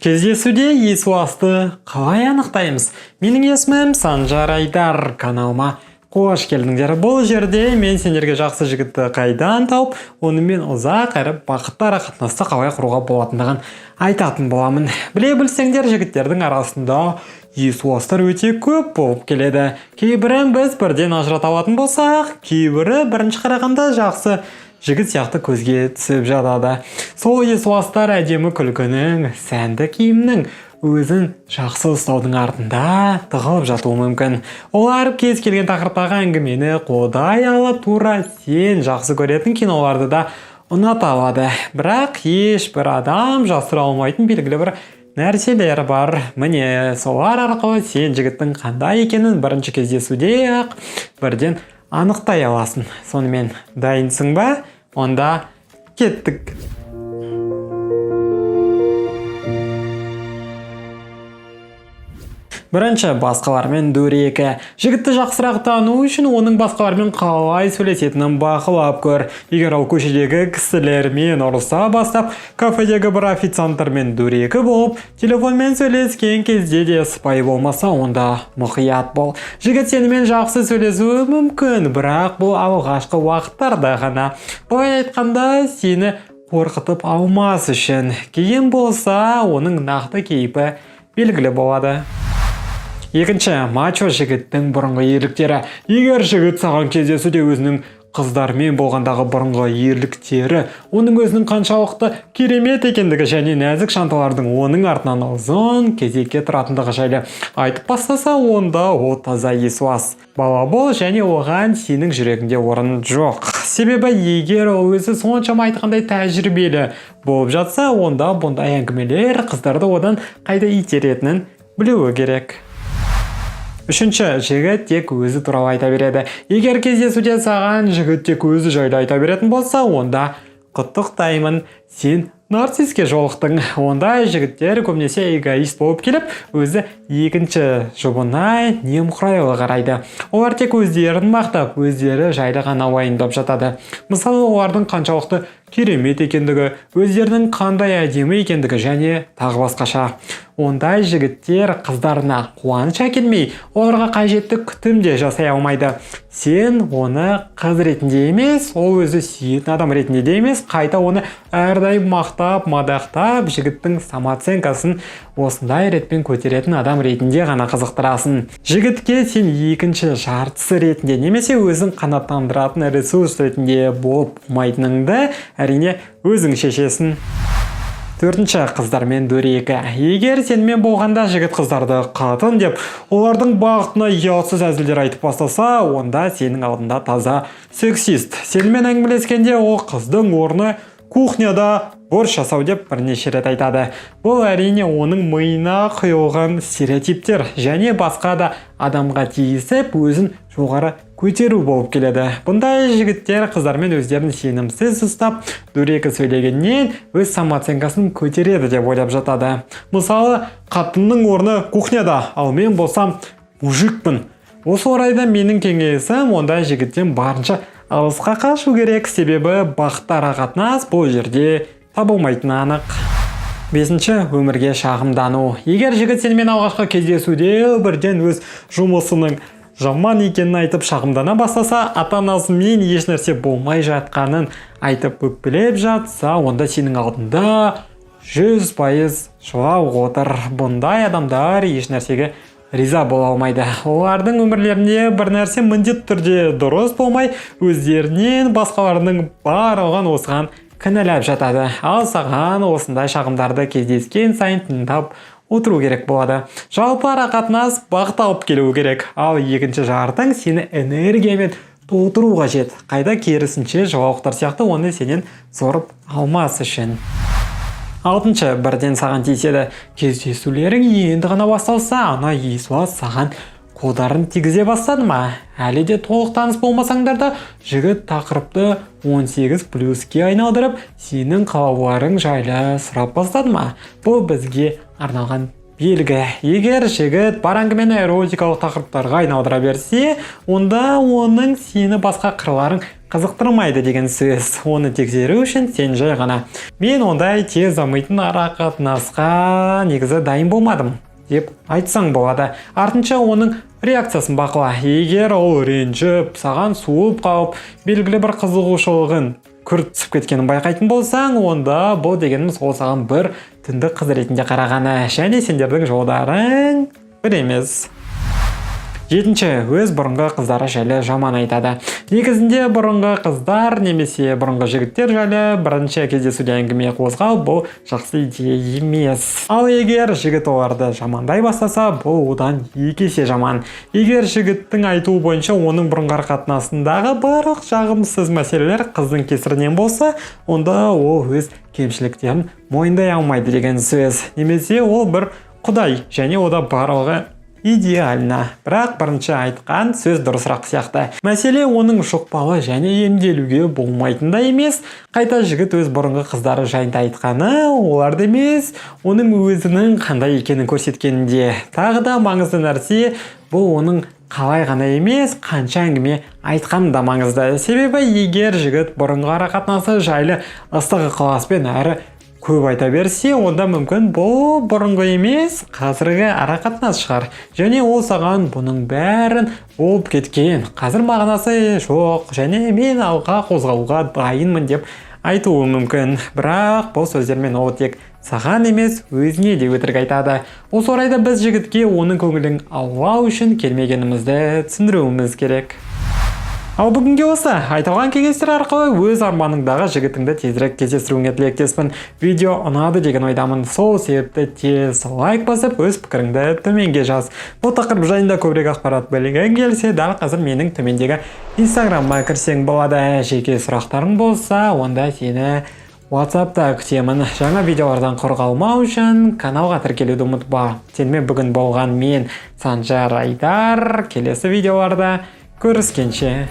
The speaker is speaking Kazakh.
Кездесуде есуасты қалай анықтаймыз? Менің есімім Санжар Айдар, каналыма қош келдіңдер. Бұл жерде мен сендерге жақсы жігітті қайдан тауып, онымен ұзақ әрі бақытты ара қатынасты қалай құруға болатындығын айтатын боламын. Біле білсеңдер, жігіттердің арасында есуастар өте көп болып келеді. Кейбірін біз бірден ажырата алатын болсақ, кейбірі бірінші қарағанда жақсы жігіт сияқты көзге түсіп жатады. Сол есуастар әдемі күлкінің, сәнді киімнің, өзін жақсы ұстаудың артында тығылып жатуы мүмкін. Олар кез келген тақырыптағы әңгімені қолдай алып, тура сен жақсы көретін киноларды да ұната алады. Бірақ ешбір адам жасыра алмайтын белгілі бір нәрселер бар. Міне, солар арқылы сен жігіттің қандай екенін бірінші кездесуде-ақ бірден анықтай аласың. Сонымен, дайынсың ба? Онда кеттік. Бірінші, басқалармен дөрекі. Жігітті жақсырақ тану үшін оның басқалармен қалай сөйлесетінін бақылап көр. Егер ол көшедегі кісілермен ұрыса бастап, кафедегі бір официанттармен дөрекі болып, телефонмен сөйлескен кезде де сыпайы болмаса, онда мұқият бол. Жігіт сенімен жақсы сөйлесуі мүмкін, бірақ бұл алғашқы уақыттарда ғана. Былай айтқанда, сені қорқытып алмас үшін. Кейін болса, оның нақты кейпі белгілі болады. Екінші, мачо жігіттің бұрынғы ерліктері. Егер жігіт саған кездесуде өзінің қыздармен болғандағы бұрынғы ерліктері, оның өзінің қаншалықты керемет екендігі және нәзік жанталардың оның артынан ұзын кезекке тұратындығы жайлы айтып бастаса, онда ол таза есуас. Балабол және оған сенің жүрегіңде орын жоқ. Себебі егер ол өзі соншама айтқандай тәжірибелі болып жатса, онда бұндай әңгімелер қыздарды одан қайда итеретінін білуі керек. Үшінші, жігіт тек өзі туралы айта береді. Егер кездесуде саған жігіт тек өзі жайлы айта беретін болса, онда құттықтаймын, сен нарцисске жолықтың. Ондай жігіттер көбінесе эгоист болып келіп, өзі екінші жұбына немқұрайлы қарайды. Олар тек өздерін мақтап, өздері жайлы ғана уайымдап жатады. Мысалы, олардың қаншалықты керемет екендігі, өздерінің қандай әдемі екендігі және тағы басқаша. Ондай жігіттер қыздарына қуаныш әкелмей, оларға қажетті күтім де жасай алмайды. Сен оны қыз ретінде емес, ол өзі сүйетін адам ретінде де емес, қайта оны әрдайым мақтап, мадақтап, жігіттің самооценкасын осындай ретпен көтеретін адам ретінде ғана қызықтырасың. Жігітке сен екінші жартысы ретінде немесе өзін қанаттандыратын ресурс ретінде болып болмайтыныңды әрине өзің шешесің. Төртінші, қыздармен дөрекі. Егер сенімен болғанда жігіт қыздарды қатын деп, олардың бағытына ұятсыз әзілдер айтып бастаса, онда сенің алдында таза сексист. Сенімен әңгімелескенде ол қыздың орны кухняда борщ жасау деп бірнеше рет айтады. Бұл әрине оның миына құйылған стереотиптер және басқа да адамға тиісіп, өзін жоғары көтеру болып келеді. Бұндай жігіттер қыздармен өздерін сенімсіз ұстап, дөрекі сөйлегеннен өз самооценкасын көтереді деп ойлап жатады. Мысалы, қатынның орны кухняда, ал мен болсам мужикпін. Осы орайда менің кеңесім, ондай жігіттен барынша алысқа қашу керек, себебі бақытты ара қатынас бұл жерде табылмайтыны анық. Бесінші, өмірге шағымдану. Егер жігіт сенімен алғашқы кездесуде бірден өз жұмысының жаман екенін айтып шағымдана бастаса, ата-анасымен ешнәрсе болмай жатқанын айтып өкпелеп жатса, онда сенің алдында 100% жылау отыр. Бұндай адамдар ешнәрсеге риза бола алмайды. Олардың өмірлерінде бір нәрсе міндетті түрде дұрыс болмай, өздерінен басқаларының барлығын осыған кінәлап жатады. Ал саған осындай шағымдарды кездескен сайын тыңдап отыру керек болады. Жалпы ара қатынас бақыт алып келуі керек, ал екінші жартың сені энергиямен толтыру қажет. Қайта керісінше жылауықтар сияқты оны сенен сорып алмас үшін. Алтыншы, бірден саған тиіседі. Кездесулерің енді ғана басталса, ана есуас саған қолдарын тигізе бастады ма? Әлі де толық таныс болмасаңдар да, жігіт тақырыпты 18 плюске айналдырып, сенің қалауларың жайлы сұрап бастады ма? Бұл бізге арналған белгі. Егер жігіт бар әңгімені эротикалық тақырыптарға айналдыра берсе, онда оның сені басқа қырларың қызықтырмайды деген сөз. Оны тексеру үшін сен жай ғана: «Мен ондай тез дамитын ара-қатынасқа негізі дайын болмадым», – деп айтсаң болады. Артынша оның реакциясын бақыла. Егер ол ренжіп, саған суып қалып, белгілі бір қызығушылығын күрт түсіп кеткенін байқайтын болсаң, онда бұл дегеніміз ол саған бір түндік қыз ретінде қарағаны және сендердің жолдарың бір емес. Жетінші, өз бұрынғы қыздары жайлы жаман айтады. Негізінде бұрынғы қыздар немесе бұрынғы жігіттер жайлы бірінші кездесуде әңгіме қозғау – бұл жақсы идея емес. Ал егер жігіт оларды жамандай бастаса, бұл одан екі есе жаман. Егер жігіттің айтуы бойынша оның бұрынғы қатынасындағы барлық жағымсыз мәселелер қыздың кесірінен болса, онда ол өз кемшіліктерін мойындай алмайды деген сөз немесе ол бір құдай және онда барлығы идеально. Бірақ бірінші айтқан сөз дұрысырақ сияқты. Мәселе оның жұқпалы және емделуге болмайтын емес. Қайта жігіт өз бұрынғы қыздары жайында айтқаны оларды емес, оның өзінің қандай екенін көрсеткенінде. Тағы да маңызды нәрсе – бұл оның қалай ғана емес, қанша әңгіме айтқаны да маңызды. Себебі егер жігіт бұрынғы ара-қатынасы жайлы ыстық ықыласпен әрі көп айта берсе, онда мүмкін бұл бұрынғы емес, қазіргі ара-қатынас шығар және ол саған бұның бәрін болып кеткен, қазір мағынасы жоқ және мен алға қозғалуға дайынмын деп айтуы мүмкін. Бірақ бұл сөздермен ол тек саған емес, өзіне де өтірік айтады. Осы орайда біз жігітке оның көңілін аулау үшін келмегенімізді түсіндіруіміз керек. Ал бүгінге осы. Айтылған кеңестер арқылы өз арманыңдағы жігітіңді тезірек кездестіруіңе тілектеспін. Видео ұнады деген ойдамын. Сол себепті тез лайк басып, өз пікіріңді төменге жаз. Бұл тақырып жайында көбірек ақпарат білгің келсе, дәл қазір менің төмендегі инстаграмыма кірсең болады. Жеке сұрақтарың болса, онда сені WhatsAppта күтемін. Жаңа видеолардан құр қалмау үшін каналға тіркелуді ұмытпа. Сенімен бүгін болған мен, Санжар Айдар. Келесі видеоларда көріскенше.